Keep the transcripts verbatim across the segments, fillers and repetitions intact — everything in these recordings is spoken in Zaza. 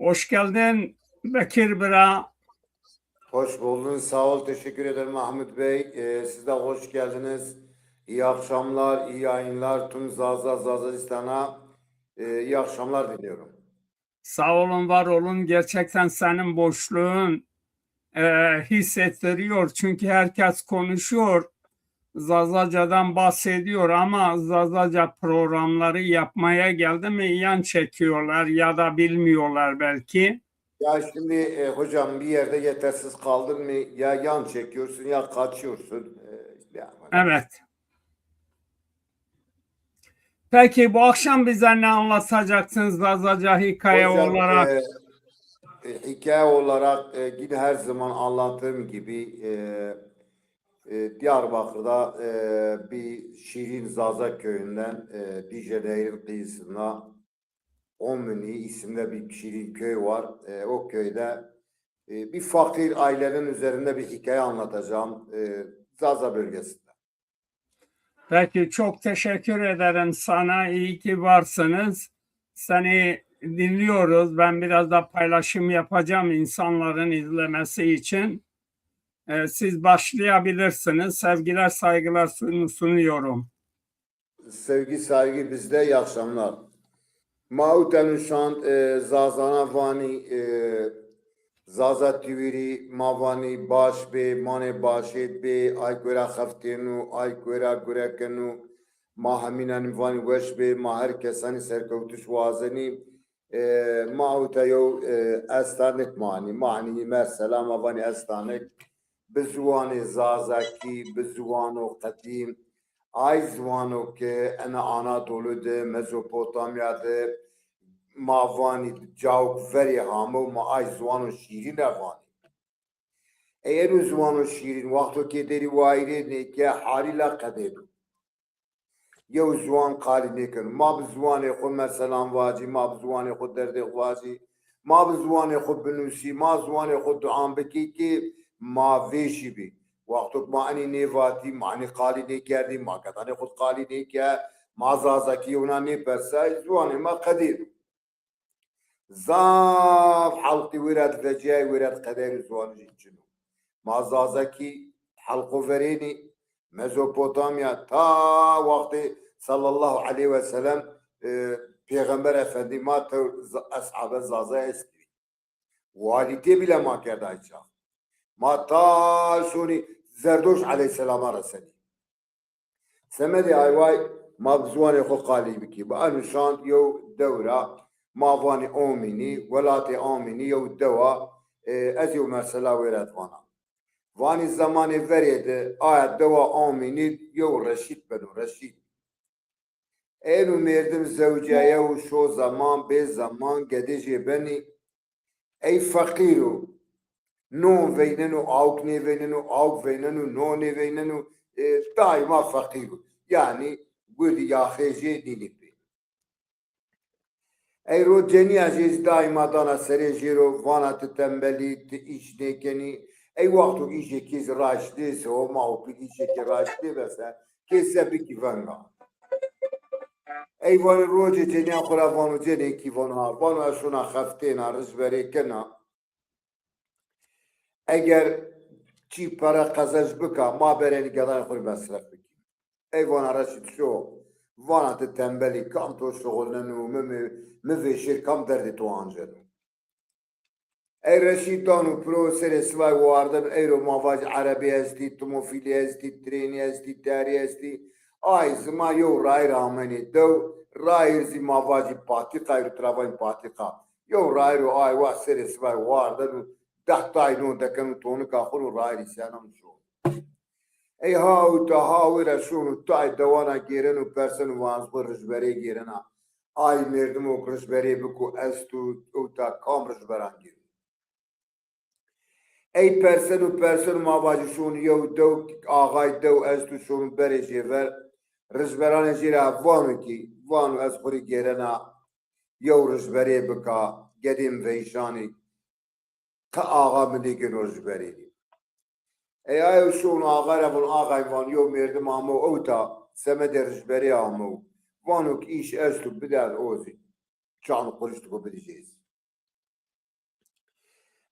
Hoş geldin Bekir bira. Hoş buldun. Sağ ol. Teşekkür ederim Mahmut Bey. Ee, siz de hoş geldiniz. İyi akşamlar, iyi yayınlar. Tüm Zaza, Zazacistan'a e, iyi akşamlar diliyorum. Sağ olun, var olun. Gerçekten senin boşluğun e, hissettiriyor. Çünkü herkes konuşuyor. Zazacadan bahsediyor ama Zazaca programları yapmaya geldi mi yan çekiyorlar ya da bilmiyorlar belki. Ya şimdi e, hocam bir yerde yetersiz kaldın mı ya yan çekiyorsun ya kaçıyorsun. E, işte yani. Evet. Peki bu akşam bize ne anlatacaksın Zazaca hikaye Hocam, olarak? E, e, hikaye olarak e, yine her zaman anlattığım gibi e, e, Diyarbakır'da e, bir Şirin Zaza köyünden e, Dicle Nehir'in kıyısında Omini isimde bir Şirin köy var. E, o köyde e, bir fakir ailenin üzerinde bir hikaye anlatacağım. E, Zaza bölgesinde. Peki çok teşekkür ederim sana. İyi ki varsınız. Seni dinliyoruz. Ben biraz da paylaşım yapacağım insanların izlemesi için. Ee, siz başlayabilirsiniz. Sevgiler, saygılar sun- sunuyorum. Sevgi saygı bizde, iyi akşamlar. Ma ewta nuşand e, Zazana vanî e, Zaza tiwîrî ma vanî baş bê, manê başêd bê, ay ku ra xeftênû, ay ku ra gurekênû, ma hemînan vanî weş bê, ma her kesanî serkewtiş wazenî. E, ma ewta yew e, estanik manî, manî mesela ma vanî estanik. Bi ziwanê Zazakî, bi ziwano qedîm, ay ziwano ke ena Anadolu de, Mezopotamya de, ma vanî cawk verê hamo, ma ay ziwano şîrîn ra vanî. Ey eno ziwano şîrîn, wexto ke derî wayîrê nêke, halî la qedêno. Yew ziwan qalî nêkeno. Ma bi ziwanê xo meselan vacî, ma bi ziwanê xo derdê xo vacî, ma bi ziwanê xo binusî, ma ziwanê xo duan bikî ki ma vêşî bî. Wexto ma enî nêvatî, ma enî qalî nêkerdî, ma kedanê xo qalî nêke, ma Zazakî yewna nêpersay, ziwanê ma qedêno. Zaf helqî wêra di vecîyayî, wêra di qedeyno, ziwanî jî çin o. Ma Zazakî helqo verênî Mezopotamya ta wextê sallallahu aleyhi ve sellem e, Pêxember Efendî ma tewr z- eshabe Zaza estî. Walîtê bîle ma kerday çax. Ma ta şonî Zerdoş aleyhîsselama resenî. Semedê ay way ma bi ziwanê xo qalî bikî. Bi eno şand yew dew ra ma vanî Omînî, welatê Omînî yew dew a, e, ez yew mesela wêret vana. Vanî zemanê verê de aya dewa Omînî yew reşîd beno, reşîd. Êno merdim zewceye û şo zeman bê zeman gedê jê benî. Ey feqîr o. Non veyneno, awk nêveyneno, awk veyneno, non nêveyneno. E, daîma feqîr o. Yanî gurdî yaxê jê nînî pê. Ey ro cenîya jê zî daîma dana serê jê ro, vana ti tembelî, ti îş nêkenî. Ey wexto îşê kê zî raşt nêse, Homa û pîl îşê kê raşt nêbese, kê se bikî venga. Ey vanê rocê cenîya xo ra vano cenêkî, vano ha, vano ez şona xeftêna, rijberê kena. Eger çî pere qezenc bika, ma berê enî gedanê xo rê mesref bikî. Ey vana Reşîd şo, vana ti tembelî, kam to şuxulneno, mi, mi, mi vêşêr kam derdê to anceno. Ey Reşîd dano piro, serê sibay wardeno, ey ro ma vajî erebî estî, timofîlî estî, trênî estî, terî estî. Ay zima yew rayîr amenê dew, rayîr zî ma vajî patîqa, ey ro tira vanî patîqa. Yew rayîr o, ay wa serê sibay wardeno, deh tay non dekeno tonika xo ro, rayîr îsyaneno şono. Ey ha ewta ha wêra şono tay dewana gêreno, perseno, vano ez xo rijberê gêrena. Ay merdimo ke rijberê biko esto, ewta kam rijberan gêro? Ey perseno, perseno, ma vajî şono yew dew, axay dew esto, şono berê jêver. Rijberanê jê ra vano kî, vano ez xo rê gêrena yew rijberê bika, gedê mi veyşanî. Qe axa mi nêgêno rijberênî. Ey ayo şono axa ra vano, axay, vano yew merdim amo ewta, semedê rijberê amo. Vano ke îş esto bide, o zî çand quriştiko bidî jê zî.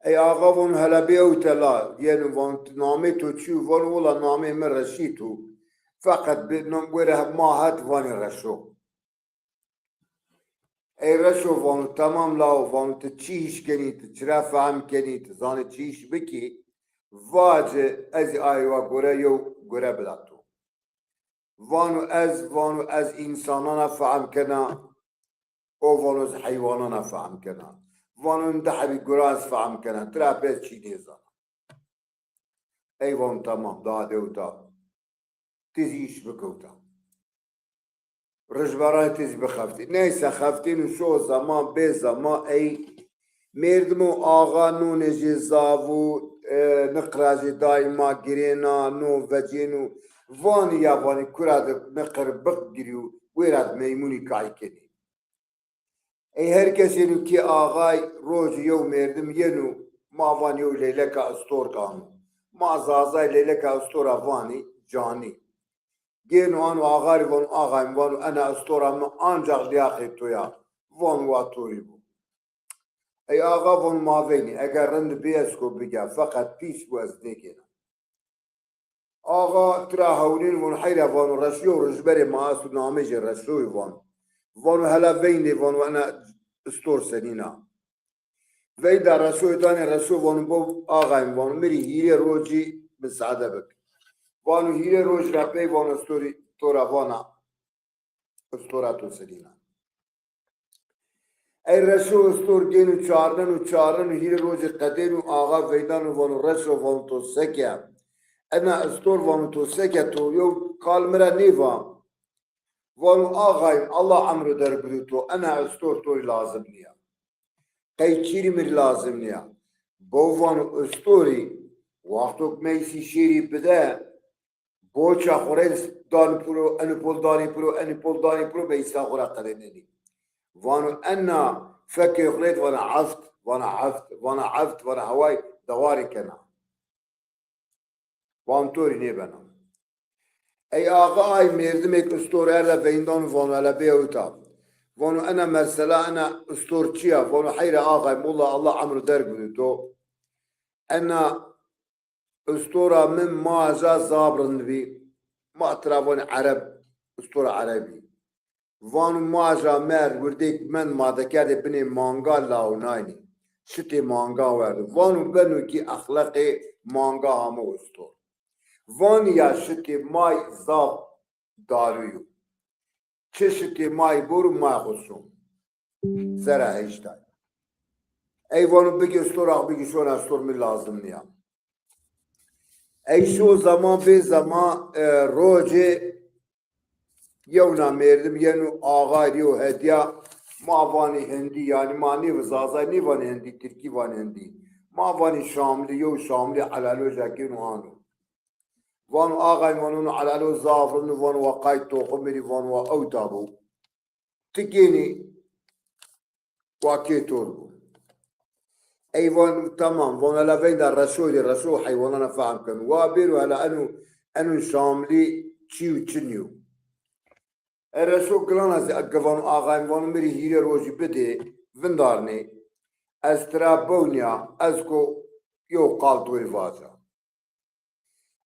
Ey axa vano, hela bê ewte la, yeno vano, ti namê to çi yo? Vano, wela namê mi Reşîd o. Feqet bi nam were ma het vanê Reşo. Ey Reşo vano, temam lao, vano, ti çi îş kenî, ti çira fehm kenî, ti zanê çi îş bikî, vaci ez ê aye wa gore yew gore bida to. Vano ez, vano ez însanana fehm kena, o vano ez heywanana fehm kena. Vano di hebî gura ez fehm kena, tira pê ez çî nêzana. Ey vano temam, daha dewta. Ti zî îş bikewta. Rijberanê ti zî bixeftî. Neyse, xeftîn û şo zeman bê zeman ey mêrdim û axa nonê jê zaf û, e, niqra jê daîma girêna, no vecêno. Vanî ya vanî kura de niqir biqgirî û wêra de meymunî kay kenî. Ey her kes yeno kê axay, rocî yew mêrdim yeno, ma vanî yew leyleka istor kano. Ma Zazay leyleka istora vanî canî. Gêno ano axa rê vano, axay mi vano, ena istora mi ancax lîyaqê to ya. Vano wa to rê bo. Ey axa vano ma veynî, eger rind bî ez ko bigîya, feqet pîs bo ez nêgêna. Axa tira hewnên vano, heyra vano, Reşo yew rijberê ma esto, namê jê Reşo yo vano. Vano hela veynê vano, ena istor senîn a. Veynda Reşoyê danê, Reşo vano, bo axay mi vano, mi rê hîrê rocî misade bik. Vano hîrê rocî ra pey vano istorî to ra vana. Istora to senîn a. Ey Reşo istor gêno çarnen û çarnen û hîrê rocî qedêno, axa veydan û vano, Reşo vano to seke? Ena istor vano to seke, to yew kal mi ra nêva. Vano axayim, Allah emro derg bido to, ena istor to rê lazim nîya. Qey çî rê mi rê lazim nîya. Bo vano istorî, wexto ke meysî şêrî bide, boça xo rê danî piro, enî pol danî piro, enî pol danî piro, meysa xo ra qedênenî. Vano ena fekê xo rê vana eft, vana eft, vana eft, vana heway dewarî kena. Van to rê nêbena. Ey axa ay mêrdimêk istor erda veyndano vano hela bê ewta. Vano ena mesela, ena istor çi ya? Vano heyra axay, molla Allah emro derg bido to. Ena istora mi ma ja zaf rind bî. Ma tira vanê ereb, istora erebî. Vano ma ja merd wirdêk mend ma dekerdê binê manga lawnayne. Şitê manga werdo. Vano beno kî exleqê manga amo istor. Vanî ya şitê may zaf daru yo. Çi şitê may boro ma xo son. Sera heştay. Ey vano bigî istora xo bigî şona istor mi lazim nîya. Ey şo zeman bê zeman, e, rocê yewna mêrdim yeno axay rê yew hedîya, ma vanî hindî, yanî ma nêvi Zazay nêvanî hindî, tirkî vanî hindî. Ma vanî şamlî, yew şamlî elaloja gêno ano. Vano axay, vano no elalo zaf rind o, vano wa qay toximî rê, vano wa ewta bo. Ti gênî wa kê to rê bo. Ey vano temam, vano hela veynda Reşoy de, Reşo heywanana fehm keno. Wa bêro hela eno, eno şamlî çi yo çi nîyo. E, Reşo gilana zî eke vano axayim, vano mi rê hîrê rojî bidê, vindarnê. Ez tira bewnîya, ez ko yew qal to rê vaca.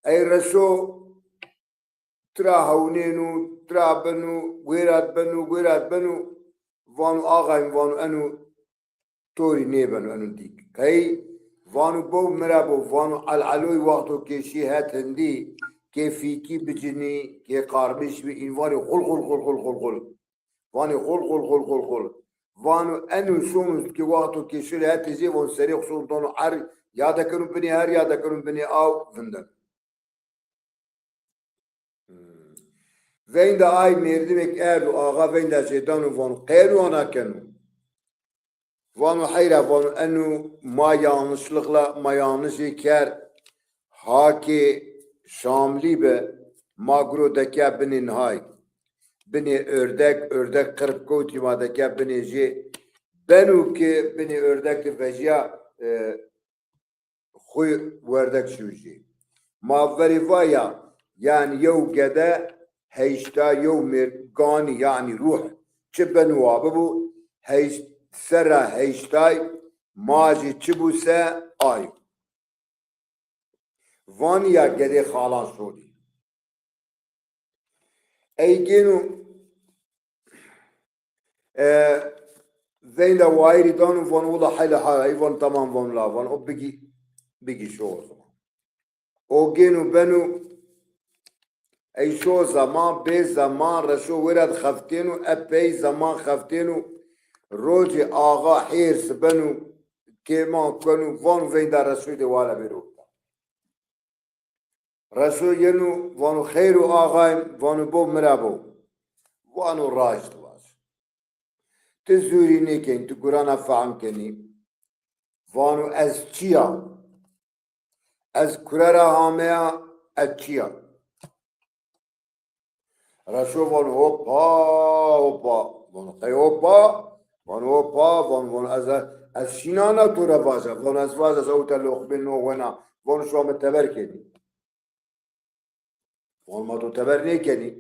Ey Reşo tira hewnêno, tira beno, wêrat beno, wêrat beno, vano axayim, vano eno to rê nêbeno, eno dîk. Qey? Vano bo mi ra bo, vano eleloy wexto ke şî het hindî, kê fîkî bicinî, kê qarmiş bî, în vanê xul xul xul xul xul xul. Vanê xul xul xul xul xul. Vano eno şono ke wexto ke şirê hetê zê, vano serê xo şono dano er, ya dekeno binê her, ya dekeno binê aw, vindeno. Hmm. Veynda ay mêrdimêk erdo, axa veynda jê dano, vano qey eno ana keno? Vano heyra, vano eno ma yanlışlıkla, ma yanlışê kerd. Ha ke şamlî bi, ma guro dekiya binê nihay. Binê ördek, ördek qirp kewtî, ma dekiya binê jê. Beno ke binê ördek de vejîya, e, xwu werdek şiyo jê. Ma verê vaya, yanî yew gede heyşta yew mêrd ganî, yanî ruh, çi beno wa bibo, heyşt, serra heyştay Ma jî çi bû se ay. Vanî ya gedê xalan şonî. Ey gêno, e, veynda wayirî dano, vano wila heyla ha, ey vano tamam, vano la, vano o bigî, bigî şo o zaman. O gêno beno, ey şo zaman, bê zaman, Reşo wêra di xeftêno, epey zaman xeftêno, rocê axa hêrs beno, kêman keno, vano veynda Reşoy de wala bêro. Reşo yeno, vano xeyr o axayim, vano bo mi ra bo. Vano raşt vaj. Ti zûrî nêkenî, ti gurana fehm kenî. Vano ez çi ya? Ez kure ra ameya, ez çi ya? Reşo vano hopa, hopa. Vano qey hopa? Vano hopa, vano, vano ez, ez şînana to ra vaja. Vano ez vaja ez ewta loqmê no wena. Vano şima mi teber kenî. Vano ma to teber nêkenî.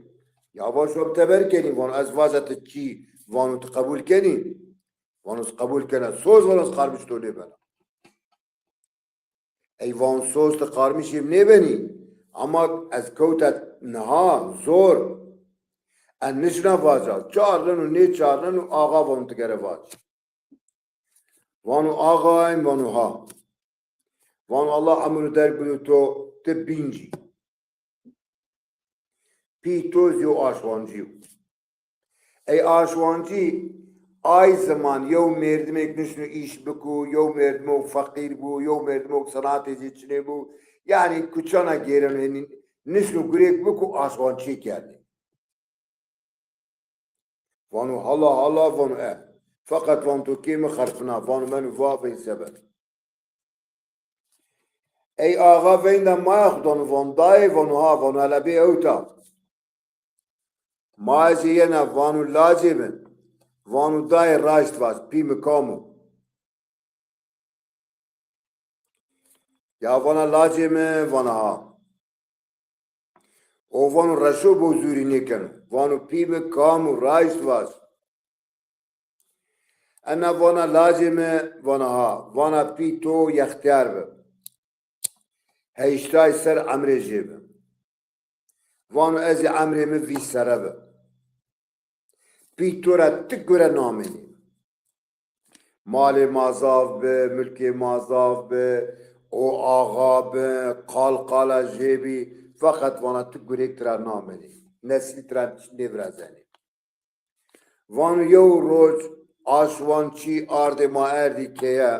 Ya vano şima mi teber kenî. Vano ez vaja ti çî, vano ti qebul kenî. Vano ez qebul kena. Soz vano ez qarmiş to nêbena. Ey vano soz ti qarmişê mi nêbenî. Ama ez kewta niha zor. Ez nişna vaja. Çarneno, nêçarneno, axa vano ti gere vaj. Vano axayim, vano ha. Vano Allah emir derg bido to, ti bîncî. Pî to zî yew aşwancî yo. Ey aşwancî ay ziman yew merdimêk nişno îş biko, yew merdimok feqîr bo, yew merdimok senatê zî çinê bo. Yanî kuçana gêreno, henî nişno gurêk biko, aşwancî kerdê. Vano hala hala, vano e. Feqet vano to kê mi xerpina, vano meno va vey seber. Ey axa veynda maya xo dano, vano dayê, vano ha, vano hele bê ewta. Maya zî yena, vano lacê mi, vano dayê raşt vaj, pî mi kam o? Ya vana lacê mi, vana ha. O vano Reşo bo zûrî nêkeno. Vano pî mi kam o, raşt vaj. Ena vana lacê mi, vana ha. Vana pî to yextîyar bi. Heştay ser emrê jê bi. Vano ez zî emrê mi vîst sere bi. Pî to ra ti gure namenî. Malê ma zaf bi, mulkê ma zaf bi, o axa bi, qal qala jê bî, feqet vana ti gurêk tira namenî. Neslî tira nêvirazenî. Vano yew roc aşwançî ardê ma erdî keye.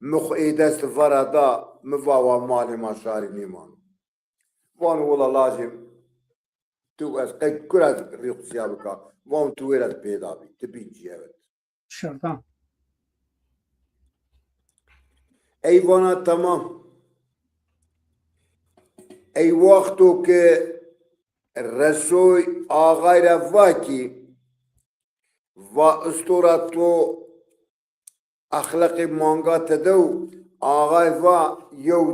Mi xwu ê dest vera da, mi va wa malê ma şarî nêmano. Vano wila lajê mi, tu ez qey kura rîxusîya bika. Vano tu wêra di pêda bî, ti bîncî evet. Şerdan. Ey vana tamam. Ey wexto ke Resoy axay ra va kî, va istora to exleqê manga tede û axay va yew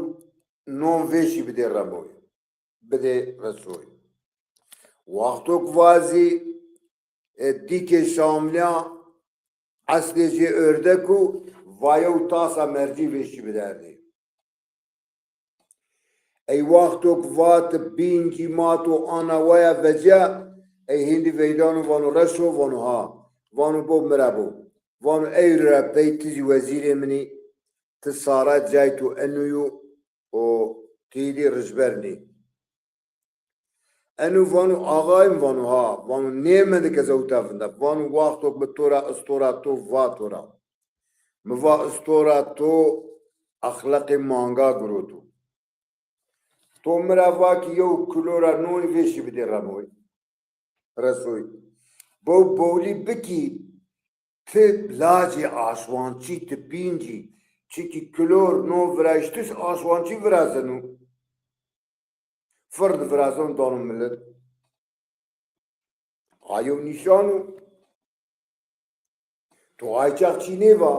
non vêşî bidê Remoy, bidê Resoy. Wextok va zî, e, dîkê Şamlîya eslê jê ördek û va yew tasa mercî vêşî biderdê. Ey wexto ki va ti bîncî ma to ana waya vece, ey hêndî veydano vano Reşo, vano ha. Vano bo mi ra bo. Vano ey ra pey ti zî wezîrê min î, ti sara cayê to eno yo û ti îdî rijber nî. Eno vano axayim, vano ha. Vano nêmende ke ez ewta vinda. Vano wexto ki mi to ra istora to va to ra. Mi va istora to exleqê manga giroto. To mi ra va ki yew kilo ra nonî vêşî bidê Remoy. Resoy. Bo bowlî bikî ti lacê aşwançî, ti bîncî. Çikî kilo non virayîştiş aşwançî virazeno. Firn virazeno dano milet. A yew nîşan o. To ay çax çî nêva.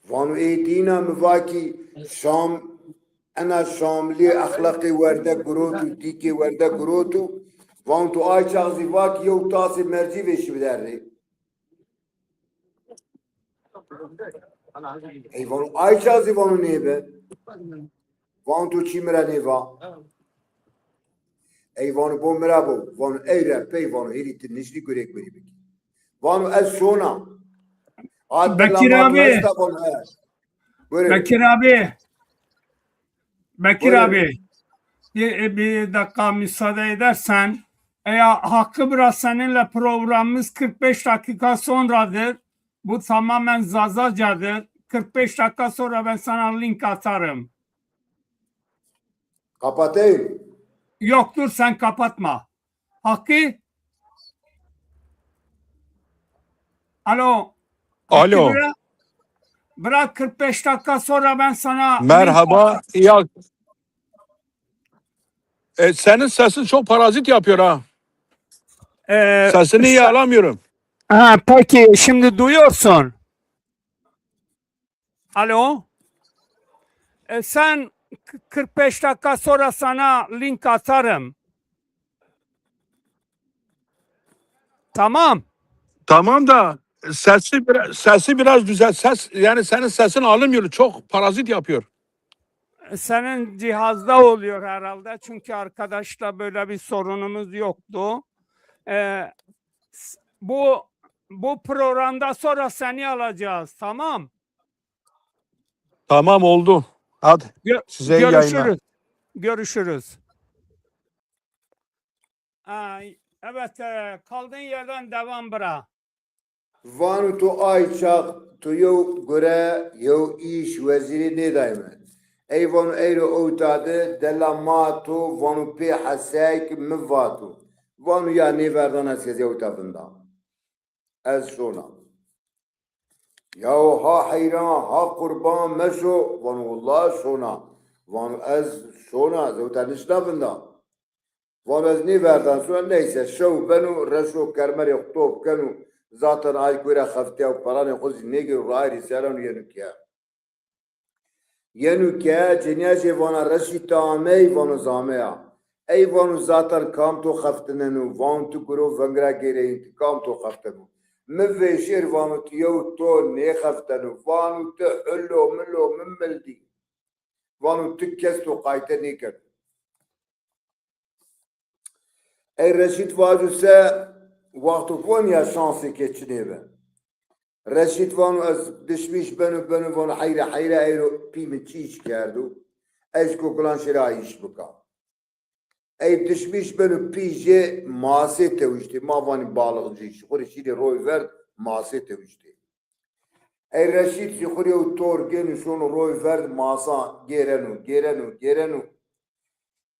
Vano ê dîna mi va kî Şam, ena Şamlî exleqê werde girot û dîkê werde girot û vano to ay çax zî va kî yew tasê mercî vêşî biderdê. Ey vano ay çax zî vano nêbi. Vano to çî mi ra nêva. Ey vano bo mi ra bo. Vano ey ra pey vano hêrî ti niştî gurê gurî bikî. Vano ez şona. Hat Bekir abi. Esta vano he. Buyurun. Bekir abi. Bekir Buyurun. abi. Bir, bir dakika müsaade edersen. Eğer Hakkı biraz seninle programımız kırk beş dakika sonradır. Bu tamamen Zazacadır. Kırk beş dakika sonra ben sana link atarım. Kapatayım. Yok, dur, sen kapatma. Hakkı. Alo. Alo. Hakkı, bırak, bırak, kırk beş dakika sonra ben sana link Merhaba. Ya, e, senin sesin çok parazit yapıyor ha. Ee, Sesini iyi sen- alamıyorum. Ha, peki, şimdi duyuyorsun. Alo. E, sen k- kırk beş dakika sonra sana link atarım. Tamam. Tamam da sesi biraz, sesi biraz düzelt. Ses, yani senin sesin alınmıyor. Çok parazit yapıyor. Senin cihazda oluyor herhalde. Çünkü arkadaşla böyle bir sorunumuz yoktu. Ee, s- bu bu programda sonra seni alacağız. Tamam. Tamam, oldu. Hadi. Gö- size iyi yayınlar. Görüşürüz. Görüşürüz. Ay, evet, e, kaldığın yerden devam bırak. Vano to ay çax to yew gure, yew îş, wezîrî nêday mi. Ey vano eyro ewta de dela ma to vano pê hesayê ki mi vato. Vano ya nêverdan ez kezî ewta vinda. Ez şona. Yaw ha heyran, ha qurban meşo, vano willa şona. Vano ez şona, ez ewta nişna vinda. Vano ez nêverdan şona, neyse, şew beno, reşo kermerê xo top keno, zaten ay kuyra xeftîya û peranê xo zî nêgêro, rayîrî sereno yeno ke. Yeno ke, cenîya jê vana Reşîd ti amey, vano zameya. Ey vano zaten kam to xeftineno, vano ti guro veng ra gêreyîn, ti kam to xefteno. Mi vêşêr vano ti yew to nêxefteno, vano ti hilo milo mi mildî. Vano ti kes to qayte nêkeno. Ey Reşîd vaco se wexto ki vano ya şansê ke çinê bi. Reşîd vano ez dişmîş beno beno vano heyre heyre eyro pî mi çî îş kerdo. Ez kokilan şêra îş bika. Ey dişmîş beno pî jê masê tewiştê. Ma vanî balıkçı. Şi xo rê şîrê roy verd masê tewiştê. Ey Reşîd jî xo rê yew tor gêno şono roy verd masa gêreno, gêreno, gêreno.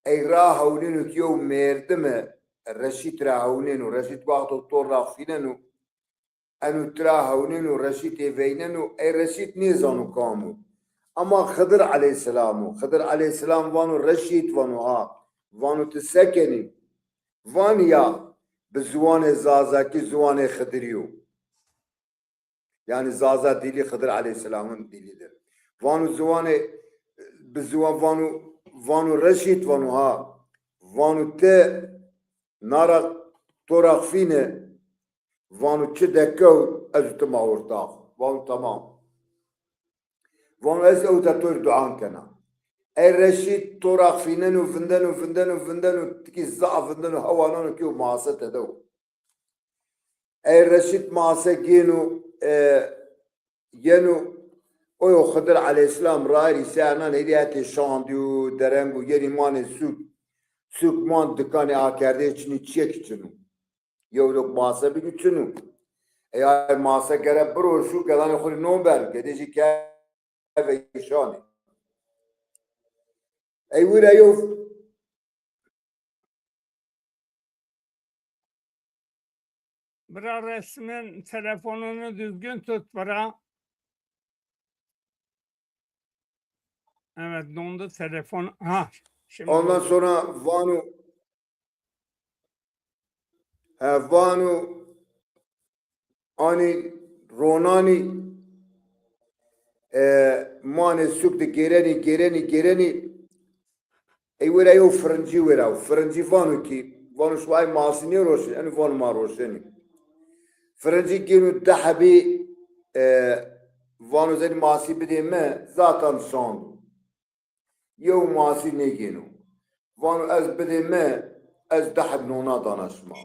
Ey ra hewnêno ki yew mêrdime Reşîd ra hewnêno. Reşîd wexto tor ra fîneno. Eno tira hewnêno, Reşîd ê veyneno, ey Reşîd nêzano kam o. Ama Xidir eleyhîselam o. Xidir eleyhîselam vano Reşîd, vano ha. Vano ti se kenî? Vanî ya bi ziwanê Zazakî ziwanê Xidirî yo. Yanî Zaza dîlî Xidir eleyhîselamin dîlî de. Vano ziwanê bi ziwan vano, vano Reşîd, vano ha. Vano ti nara toraq fîne. Vano çi dekewt ez û ti ma ortax. Vano tamam. Vano ez ewta to rê duan kena. Ey Reşîd toraq fîneno, vindeno, vindeno, vindeno, tikî zaf vindeno, hewa nano ki yew mase tedew. Ey Reşîd mase gêno, e, yeno, oyo Xidir eleyhîselam rayîrî ser nan hêdî hetê şandî û dereng û yenî manê sûk. Sûk man dikanê akerdeyê çinî, çiyekî çin o. Yew lok mase bigî çin o. Ey ay mase gere biroşû, gedanê xo rê non ber, gedê jî keve şanê. Ey wira yew Bıra resmin telefonunu düzgün tut bıra. Evet, dondu telefon. Ha, şimdi Ondan oldu. Sonra vano, he, vano anî ronanî, e, manê sûk de gêrenî, gêrenî, gêrenî. Ey wêra yew firincî wêra. Firincî vano kî, vano şima ay masî nêroşin, eno vano ma roşenî. Firincî gêno di hebî, e, Vano zenî masî bidê mi, zaten şando. Yew masî nêgêno. Vano ez bidê mi, ez deh heb nona dana şima.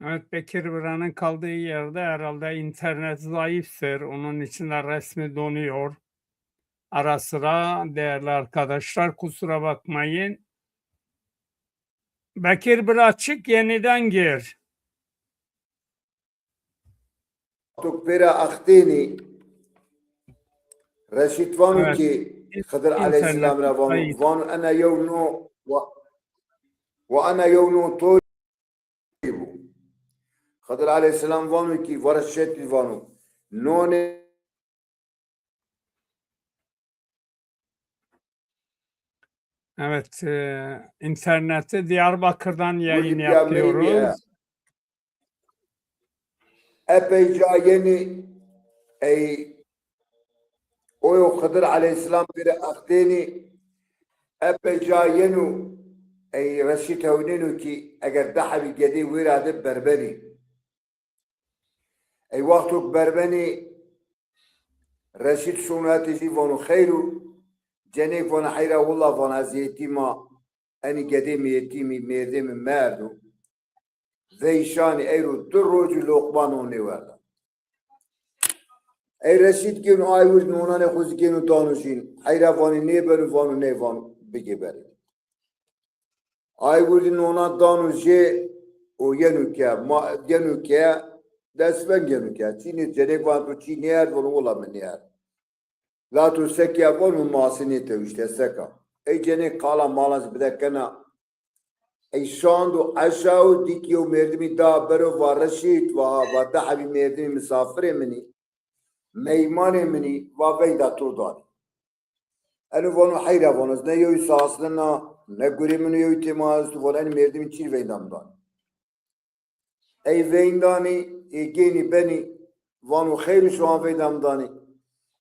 Evet, Bekir Biran'ın kaldığı yerde herhalde internet zayıftır. Onun için de resmi donuyor. Ara sıra değerli arkadaşlar, kusura bakmayın. Bekir, biraz çık, yeniden gir. Tok pêra axtênî. Reşîd vano ki Xidir aleyhisselam ra vano, vano ena yew no wa, wa ena yew no torî bû. Xidir aleyhisselam vano ki, wa Reşîd vano, nonê Evet, e, internette Diyarbakır'dan yayın yapıyoruz. Epey ca yenî ey oyo Xidir aleyhisselam pêre axtênî, epey ca yeno ey Reşîd hewnêno ki eger dehebî gedê wêra de berbenî. Ey wexto ki berbenî Reşîd şono hetê jî vano xeyr o, cenêk vano heyra willa vano ez yetîm a, enî gedê mi yetîmî, mêrdê mi merdo. Veyşanî ey ro di rocî loqma non nêwerda. Ey Reşîd gêno ay wir nonanê xo zî gêno dano jîn. Heyra vanî nêbeno, vano ney, vano bigê berê. Ay wir zî nonan dano jê û yeno ke, ma, yeno ke destbeng yeno ke. Çî nê, cenêk vano to çî nêerd, vano willa mi nêerd. La to seke, vano mi masî nêtewişte, seka. Ey cenêk qala mala zî bide kena. Ey şando eşa û dî ki yew mêrdimî da bero, va Reşîd, va, va dehebî mêrdimî misafirê min î, meymanê min î, va veyda to danî. Eno vano heyra vano, ez ne yewî sasnena, ne gurê min o yewî têma esto, vano enî mêrdimî çî veyda mi danî. Ey veyndanî, ê gênî benî, vano xeyr o şima veyda mi danî.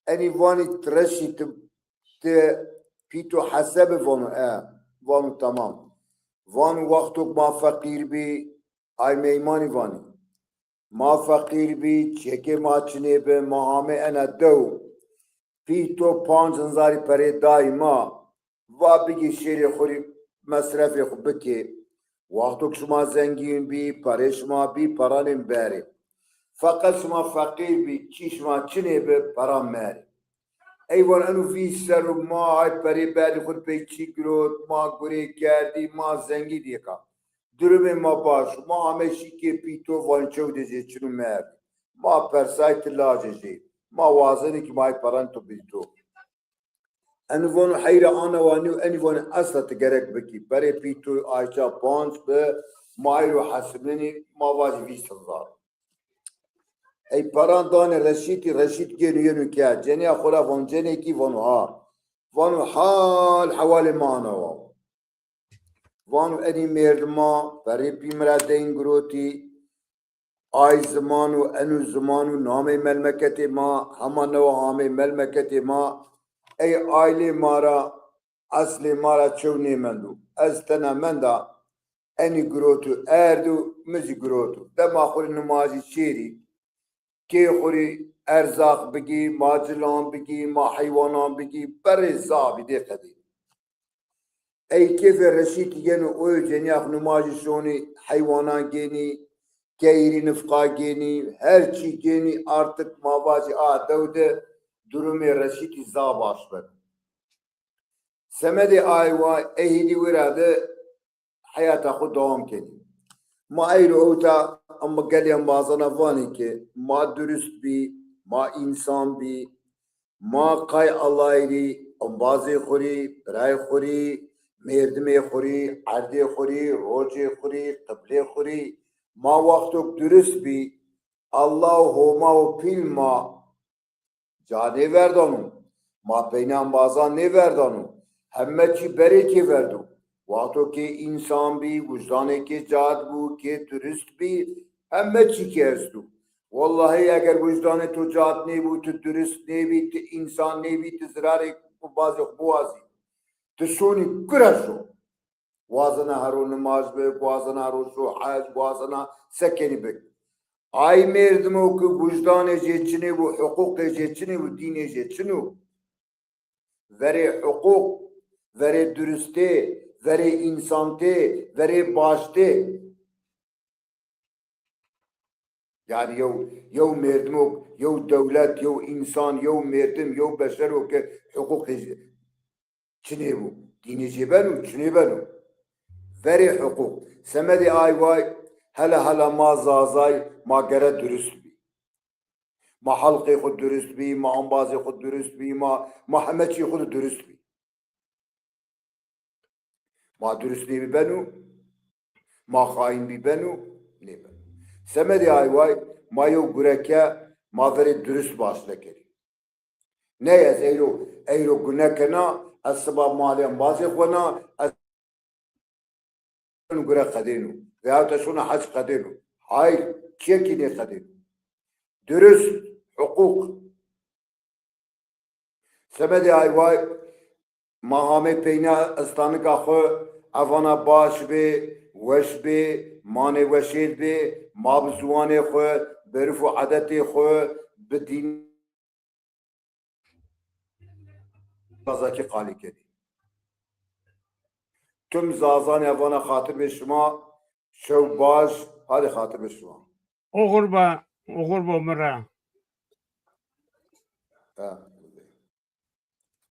Enî vanî ti Reşîd ti, ti pîto hesebe, vano e, vano tamam. Vano wexto ki ma feqîr bî, ay meymanî vanî. Ma feqîr bî, çekê ma çinê bi, ma amê ena dew. Pîto panc hezarî perê dayî ma, va bigî şêrê xo rê mesrefê xo bikê. Wexto ki şima zengîn bî, perê şima bî, peranê mi berê. Feqet şima feqîr bî, çî şima çinê bi, pera merê. Ey van eno vîst serr o ma ay perê berdî xo rê pey çî girot, ma gurê kerdî, ma zengîn dîka. Durumê ma baş o. Ma amey şîkê pîto, vanî çewdê jê çin o merdî. Ma persay ti lajê jê. Ma wazenî ki ma ay peranê to bidî to. Eno vano heyra ana wa nîyo, enî vanî esla ti gerek bikî. Perê pîto ay ça panc bi, ma ay ro hesibnenî, ma vajî vîst hezar. Ey peran danê Reşîdî, Reşîd gêno yeno ke. Cenîya xo ra vano, cenêkî? Vano ha. Vano hal hewalê ma ana wa. Vano enî mêrdima perê pî mi ra deyn girotî. Ay ziman o, eno ziman o, namey melmeketê ma, hema newa amey melmeketê ma. Ey aylê ma ra, eslê ma ra çew nêmendo. Ez tena menda, enî giroto erdo, mi zî giroto. Dema xo rê nimajî şêrî, kê xo rê erzaq bigî, ma cilan bigî, ma heywanan bigî, berê zabî dê qedê. Ey kêfê Reşîd yeno oyo, cenîyax nimajî şonî, heywanan gênî, keyîrî nifqa gênî, her çî gênî, artık ma vajî a dew de durumê Reşîdî zaf baş beno. Semedê ay wa ey hîdî wira de heyata xo dewam kenî. Ma eyro ewta, ema gelê embazana vanê ke ma durust bî, ma însan bî, ma qay Allahî rî, embazê xo rî, birayê xo rî, mêrdimê xo rî, erdê xo rî, rocê xo rî, qiblê xo rî, ma wexto ki durust bî, Allah û Homa û pîl ma ca nêverdano. Ma peynî embazan nêverdano. Heme çî berê kê verdo. Wexto kê însan bî, wijdanê kê cad bû, kê durist bî, heme çî kê esto. Wellahî eger wijdanê to cad nêbû, ti durist nêbî, ti însan nêbî, ti zirarê embazê xo biwazî, ti şonî kure şo. Wazena hero nimaj bik, wazena hero şo hec, wazena se kenî bik. Ay merdimo ki wijdanê jê çinê û huqûqê jê çinê û dînê jê çin o. Verê huqûq, verê duristê, verê însantê, verê baştê. Yanî yew, yew merdimo, yew dewlet, yew însan, yew merdim, yew beşero ke huqûqê çinê bû. Dînê jê beno, çinê beno. Verê huqûq. Semedê ay way, hele hele ma Zazay, ma gere durist bî. Ma helqê xwu durist bî, ma embazê xwu durist bî, ma, ma heme çî xwu de durist bî. Ma durist nêbîbeno, ma xaîn bîbeno, nêbeno. Semedê ay way, ma yew gure ke ma verê durist başne kerî. Ney ez eyro, eyro gune kena, ez siba malê embazê xwu na, ez gure qedêno. Veyahut ez şona hec qedêno. Hayır, çiyekî nêqedêno. Durist, huqûq. Semedê ay way, ma hamê peyna estanika xwu, evana baş bê, weş bê, manê weşêl bê, ma bi ziwanê xwu, bi urf û edetê xwu, bi dîn Zazakî qalî kenî. Tim Zazanê vana xatir bê şima, şew baş, hadê xatir bê şima. Oxir ba, oxir bo mi ra. Ha.